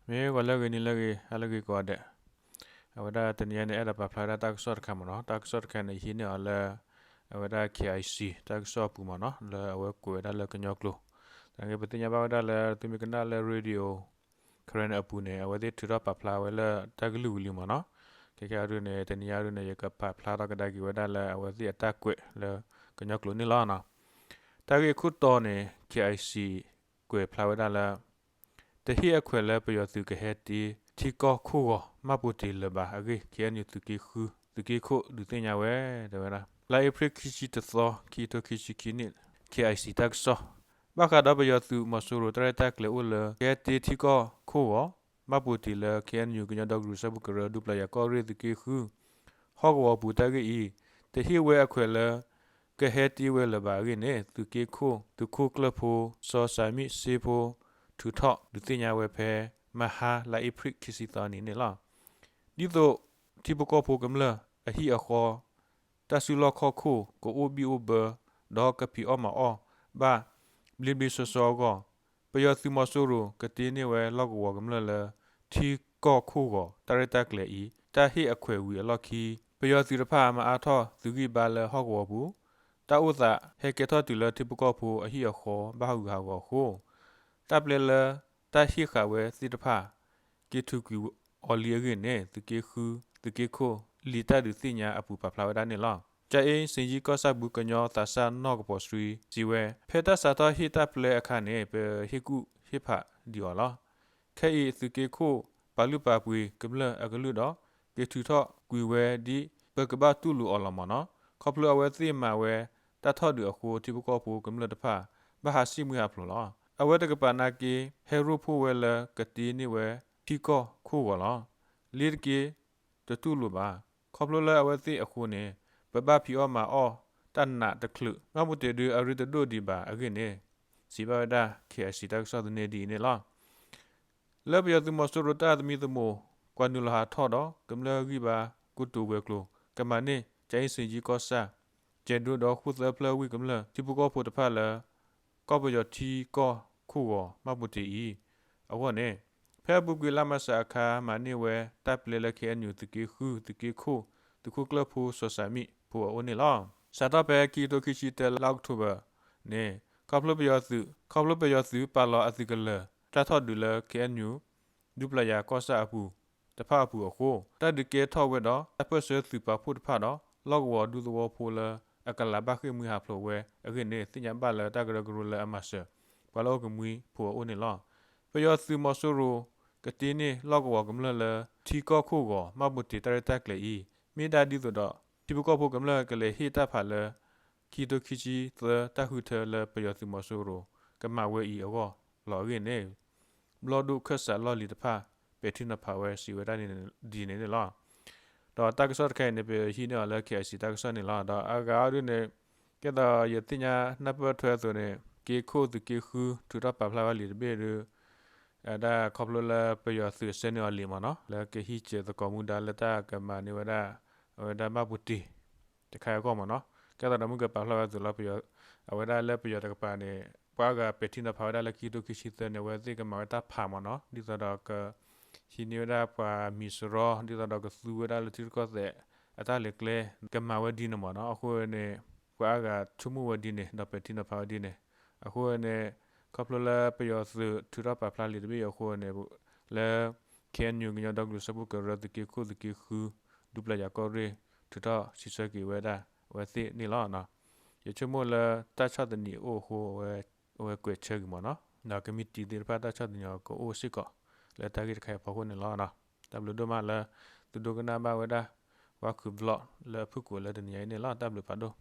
မ့ၢ်ဂီၤလၢအဂ့ၤ နံၤလၢအဂ့ၤ ဟါလၢအဂ့ၤကိးဂၤဒဲး, အဝဲဒၣ်တနံၤအံၤန့ၣ် အဲၣ်ဒိးပာ်ဖျါဝဲဒၣ်တၢ်ကစီၣ်တခါမ့ၢ်နီၤ, တၢ်ကစီၣ်တခါန့ၣ် ယဟံးန့ၢ်အီၤလၢ အဝဲဒၣ် K I C တၢ်ကစီၣ်အပူၤမ့ၢ်နီၤ, လၢအဝဲကွဲးဝဲဒၣ်လၢကညီကျိာ်, သနာ်က့ ပသ့ၣ်ညါဘၣ်ဝဲဒၣ်လၢ သုမ့ၢ်ကနၣ်လၢ Radio Karen အပူၤန့ၣ် အဝဲသ့ၣ်ထုးထီၣ်ပာ်ဖျါဝဲလၢတၢ်ကလုၢ်ဝံၤလံမ့ၢ်နီၤ, ခဲကဲအဒုန့ၣ် တနံၤအံၤဒုန့ၣ် ယကပာ်ဖျါထီၣ်ကဒါက့ၤဝဲဒၣ်လၢအဝဲသ့ၣ်အတၢ်ကွဲးလၢကညီကျိာ်န့ၣ်လီၤ. တၢ်ဂ့ၢ်ခိၣ်တီန့ၣ် K I C ကွဲးဖျါဝဲဒၣ်လၢ တဟ့ၣ်အခွဲးလၢပယီၤသုးကဟဲတ့ထံကီၢ်ခိၣ်ဂီၤ မှတ်ပုံတင် လၢၤဘၣ်အဂ့ၢ် K N U သုးက့ဃု သုးက့ခိၣ် ဒုးသ့ၣ်ညါဝဲ တဲဝဲဒၣ်. လါအ့ဖြ့ၣ်ခံဆံတသီ ခံကထိခံဆံခံနံၣ် K I C တၢ်ကစီၣ်, ဘၣ်ဃးဒီးပယီၤသုးမီၤစိရိၤတၢ်ရဲၣ်တၢ်ကျဲၤအိၣ်လၢ ကဟဲတ့ထံကီၢ်ခိၣ်ဂီၤ မှတ်ပုံတင် လၢ K N U ကညီဒီကရူၢ်စၢဖှိၣ်ကရၢ ဒူပျၢ်ယၤကီၢ်ရ့ၣ်သုးက့ဃု ဟီၣ်ကဝီၤပူၤတၢ်ဂ့ၢ်အံၤ တဟ့ၣ်ဝဲအခွဲးလၢ ကဟဲတ့ဝဲလၢၤဘၣ်အဂ့ၢ်န့ၣ် သုးက့ခိၣ် သုးခိၣ်ကျၢၢ်ဖိ စီၤစၤမံၣ်စ့ဖိ ထုးထီၣ်ဒုးသ့ၣ်ညါဝဲဖဲ မဟါ လါအ့ဖြ့ၣ်ခံဆံသီနံၤန့ၣ်လီၤ. ဒ်သိးထံဖိကီၢ်ဖိကမျၢၢ်အဟံၣ်အဃီ တၢ်စုလီၢ်ခီၣ်ခိၣ် ကအိၣ်ဘံၣ်အိၣ်ဘၢ ဒီးကဖံးအီၣ်မၤအီၣ်ဘၣ် ဘျ့ဘျ့ဆှီဆှီအဂီၢ် ပယီၤသုးမီၤစိရိၤ ကတ့န့ၢ်ဝဲလီၢ်ကဝီၤကမျၢၢ်လၢ ထံကီၢ်ခိၣ်ဂီၤ တၢ်ရဲၣ်တၢ်ကျဲၤအံၤ တၢ်ဟ့ၣ်အခွဲးဝံၤအလီၢ်ခံ ပယီၤသုးတဖၣ်မၤအါထီၣ်သုးဂံၢ်ဘါလၢဟီၣ်ကဝီၤပူၤ, တၢ်အိၣ်သးဟဲကဲထီၣ်တုၤလၢထံဖိကီၢ်ဖိအဟံၣ်အဃီဘၣ်ဟးဂူာ်ဟးဂီၤအဃိ တၢ်ပျဲလၢတၢ်ဟ့ၣ်ဃာ်ဝဲသ့ၣ်တဖၣ် က့ၤထုးကွံာ်အီၤလံအဂ့ၢ်န့ၣ် သုးက့ဃု သုးက့ခိၣ် လံာ်တၢ်ဒုးသ့ၣ်ညါအပူၤပာ်ဖျါဝဲဒၣ်န့ၣ်လီၤ. ကၠၤအ့စ့ၣ်ကၠံကီၢ်ဆၣ်ဘျုးကညီသးစၢ်နီၢ်ကပီၤစွံ စံးဝဲ ဖဲတၢ်စးထီၣ်ဟ့ၣ်တၢ်ပျဲအခါန့ၣ် ပဟ့ၣ်ကူၣ်ဟ့ၣ်ဖးဒံးအီၤလီၤ. ခဲအံၤသုးက့ခိၣ် ပာ်လုၢ်ပာ်ပှ့ၤကမျၢၢ်အကလုၢ်ဒီး က့ၤထုးထီၣ်ကွံာ်ဝဲဒ် ပကဘၣ်တူၢ်လိာ်အီၤလီၤမ့ၢ်နီၤ. ခီဖျိအဝဲသ့ၣ်မၤဝဲတၢ်ထီၣ်ဒုးအဃိ ထံဖိကီၢ်ဖိကမျၢၢ်တဖၣ် ဘၣ်ဟးဆံၣ်မှံဟးဖျိးလီၤ. အဝဲတကပၤနာ်က့ ဟဲရိၣ်ဖှိၣ်ဝဲလၢကတ့န့ၢ်ဝဲထံကီၢ်ခိၣ်ဂီၤလီၤ. လ့ၤတက့ တတူၢ်လိာ်ဘၣ်. ခီဖျိလၢအဝဲသ့ၣ်အဃိန့ၣ် ပဘၣ်ဖံးအီၣ်မၤအီၣ်တၢ်နးတချုး ဘၣ်မူတ့ၢ်ဒုးအရ့တဒိၣ်ဒံးဘၣ်အဂ့ၢ်န့ၣ် စံးဘၣ်ဝဲဒၣ် K I C တၢ်ကစီၣ်သန့ဒ်အံၤန့ၣ်လီၤ. လၢပယီၤသုးမီၤစိရိၤတၢ်သမံသမိး ကွၢ်နုာ်လီၤဟးထီၣ်ဒီး ကမျၢၢ်ဂံၢ်ဘါကိတိာ်ဝဲၤကျိၤ ကမၤန့ၢ် ကၠၤအ့စ့ၣ်ကၠံကီၢ်ဆၣ် ကဲၤဒိဒီးဃိၣ်သၢဖျၢၣ်ဝံၣ်ကမျၢၢ် ထံဖိကီၢ်ဖိတဖၣ်လၢ ကီၢ်ပယီၤထံကီၢ်ခိၣ်ဂီၤ မှတ်ပုံတင် အံၤ အဂီၢ်န့ၣ် ဖဲအပူၤကွံာ်လါမၢ်ၡးအခါ မၤန့ၢ်ဝဲတၢ်ပျဲလၢ K N U သုးက့ဃု သုးက့ခိၣ် သုးခိၣ်ကျၢၢ်ဖိစီၤစၤမံၣ်ဖိအအိၣ်န့ၣ်လီၤ. စးထီၣ်ဖဲခံကထိခံဆံတၢ လါအီးကထိဘၢၣ် န့ၣ် ခီဖျိပယီၤသုး ခီဖျိပယီၤသုးပာ်လီၤအသုးကလၢၤ တၢ်ထီၣ်ဒုးလၢ K N U ဒူပျၢ်ယၤကီၢ်ဆၣ်အပူၤတဖၣ်အပူၤအဃိ တၢ်ဒုးကဲထီၣ်ဝဲဒီး တၢ်ပၢၢ်ဆၢသုးပာ်ဖှိၣ်တဖၣ်ဒီး လီၢ်ကဝီၤဒူသဝီဖိလၢအကလးဘၣ်ဃ့ၢ်မှံဟးဖျိးဝဲအဂ့ၢ်န့ၣ် သ့ၣ်ညါဘၣ်လၢတၢ်ကရၢကရိလၢအမၤစၢၤ ပှၤလၢအိၣ်ကမှံဖိအအိၣ်န့ၣ်လီၤ. ပယီၤသုးမီၤစိရိၤ ကတ့န့ၢ်လီၢ်ကဝီၤကမျၢၢ်လၢ ထံကီၢ်ခိၣ်ဂီၤ မှတ်ပုံတင် တၢ်ရဲၣ်တၢ်ကျဲၤအံၤ မ့ၢ်ဒၣ်ဒ်သိးဒီး ထံဖိကီၢ်ဖိကမျၢၢ်ကလဲၤဟ့ၣ်တၢ်ဖးလၢ ခံကထိခံဆံသၢတၢ်ဃုထၢလၢပယီၤသုးမီၤစိရိၤ ကမၤဝဲအံၤအဂီၢ်လီၤအဂ့ၢ်န့ၣ် ဘျီၣ်ဒိၣ်ခၢၣ်စးလီၢ်လံၤတဖၣ် ပဲာ်ထံနီၤဖးဝဲစံးဝဲဒၣ်ဒ်န့ၣ်န့ၣ်လီၤ. ဒီးတၢ်ကစီၣ်တခါအံၤန့ၣ် ပဟံးန့ၢ်အီၤလၢ K I C တၢ်ကစီၣ်န့ၣ်လီၤ. ဒီးအဂၤအီၤဒုန့ၣ် ကဲသိးယသ့ၣ်ညါနၢ်ပၢၢ်ထွဲအသိးန့ၣ် က့ခိၣ်သုးက့ဃု ထုးထီၣ်ပာ်ဖျါဝဲလံာ်တဘ့ၣ်ဒု ဒၣ်ခီဖျိလၢပယီၤသုးဆှၢန့ၢ်အီၤလံာ်မ့ၢ်နီၤ လၢကဟံးစၢၤသကိးမူဒါလၢတၢ်ကမၤန့ၢ်ဝဲဒၣ် အဝဲဒၣ်မှတ်ပုံတင် တခါအံၤအဂီၢ်မ့ၢ်နီၤ ကဲသိးဒီးမုၢ်ကပာ်ဖျါဝဲအသိးလီၤ အဝဲဒၣ်လၢပယီၤတကပၤန့ၣ် ပှၤအါဂၤပဲာ်ထံနီၤဖးဝဲဒၣ်လၢခံကထိခံဆံသၢန့ၣ် အဝဲသ့ၣ်ကမၤဝဲတၢ်ဖးမ့ၢ်နီၤ ဒ်သိးဒီးက ဟံးန့ၢ်ဝဲဒၣ်ပှၤမံၤစရီ ဒ်သိးဒီးကသူဝဲဒၣ်လၢထံရူၢ်ကီၢ်သဲးအတၢ်လဲၤကျဲ ကမၤဝဲဒ်န့ၣ်မ့ၢ်နီၤ အဃိန့ၣ် ပှၤအါဂၤဆိကမိၣ်ဝဲဒ်န့ၣ် ဒီးပဲာ်ထံနီၤဖးဝဲဒ်န့ၣ် အဃိန့ၣ် ခီဖျိလၢပယီၤသုးထုးထီၣ်ပာ်ဖျါလံာ်တဘ့ၣ်အံၤအဃိန့ၣ် လၢ K N U ကညီဒီကလုာ်စၢဖှိၣ်ကရၢ သုးက့ခိၣ်သုးက့ဃု ဒူပျၢ်ယၤကီၢ်ရ့ၣ် ထုးထီၣ်စံးဆၢက့ၤဝဲဒၣ်အဝဲသ့ၣ်န့ၣ်လီၤ. ယဆိကမိၣ်လၢတၢ်ဆီၣ်သနံးအအိၣ်အဃိ အဝဲကွဲးဆၢက့ၤမ့ၢ်နီၤ ဒီးကမံးတံာ်သ့ၣ်တဖၣ်တၢ်ဆီၣ်သနံးအီၤကအိၣ်စ့ၢ်ကီး လၢတၢ်ဂ့ၢ်တခါအံၤအဖီခိၣ်န့ၣ်လီၤ. တၢ်ဘျုးဒိၣ်မးလၢ သုဒိကနၣ်ဘၣ်ဝဲဒၣ် ဝါခုး vlog လၢအဖုၣ်ကိာ်လၢတနံၤအံၤန့ၣ်လီၤ. တၢ်ဘျုးဖးဒိၣ်